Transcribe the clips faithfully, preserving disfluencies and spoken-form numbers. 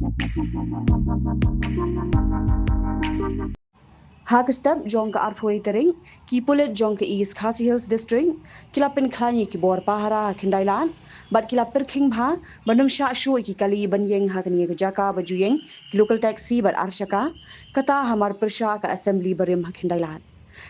Ha ka step jong ka arphew tarik, ki pulit jong ka East Khasi Hills District ki la pynkhlaiñ ïa ki bor pahara ha Khyndailad bad ki la pyrkhing bha ban ym shah shuh ïa ki kali ban ïeng ha kane ka jaka ba ju ïeng ki local taxi bad arshaka, kata hamar pyrshah ka assembly barim ha Khyndailad.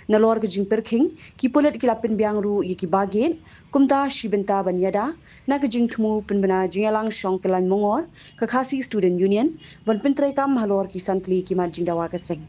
Nalor ka jingpyrkhing, ki pulit ki la pynbiang ruh ïa ki bargate, kumta shi bynta ban ïada na ka jingthmu pynbna jingïalang shong kyllaiñ mongor ka Khasi Student Union ban pyntreikam halor ki san tylli ki mat jingdawa ka seng.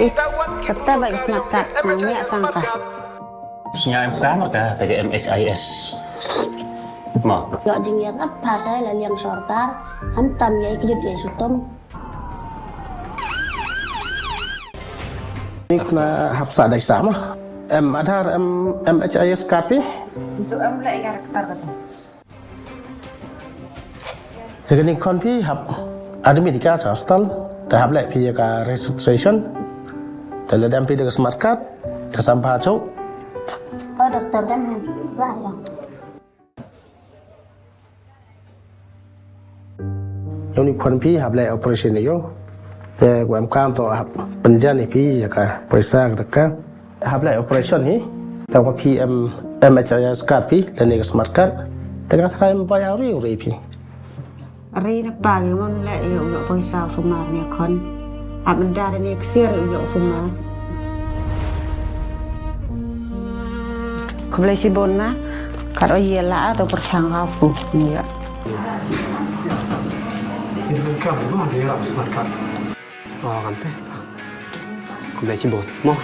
Is kata ba ka smart card sngewbha sngewbha. Sngewbha ka ka M H I S. Ma. Ïoh jingïarap pha sa la liang sorkar, khamtam ïa ki jut ïa shitom. Ni kena hap sa dei sa ma. Em Aadhaar, em M H I S card phi. Itu em leh ïa ka rektar kata. Ïa kane khon phi hap admit ïa ka cha hospital, te hap leh phi ïa ka registration, te lada em phi da ka smart card, te sam pha chok. Oh, doktor kan lah ya. Ïa une khon phi hap leh operation ïa u. Te u em kam to hap pynjan ïa phi ïa ka poisa ka taka. Hap leh operation hi. Te ka phi em M H I S card phi lane ka smart card. Te ka tharai em bai auri uri phi. Are na pa ngi mon leh ïa u ïoh poisa u sumar ne khon. Hap menda ne ksiar ïa u ïoh sumar. Khublei shibun ma. Kat o ïa la to kyrchang ka fu. Ïa. Ini kan kam ma dia smart card. Oh, kan te. Khublei shibun. Mo.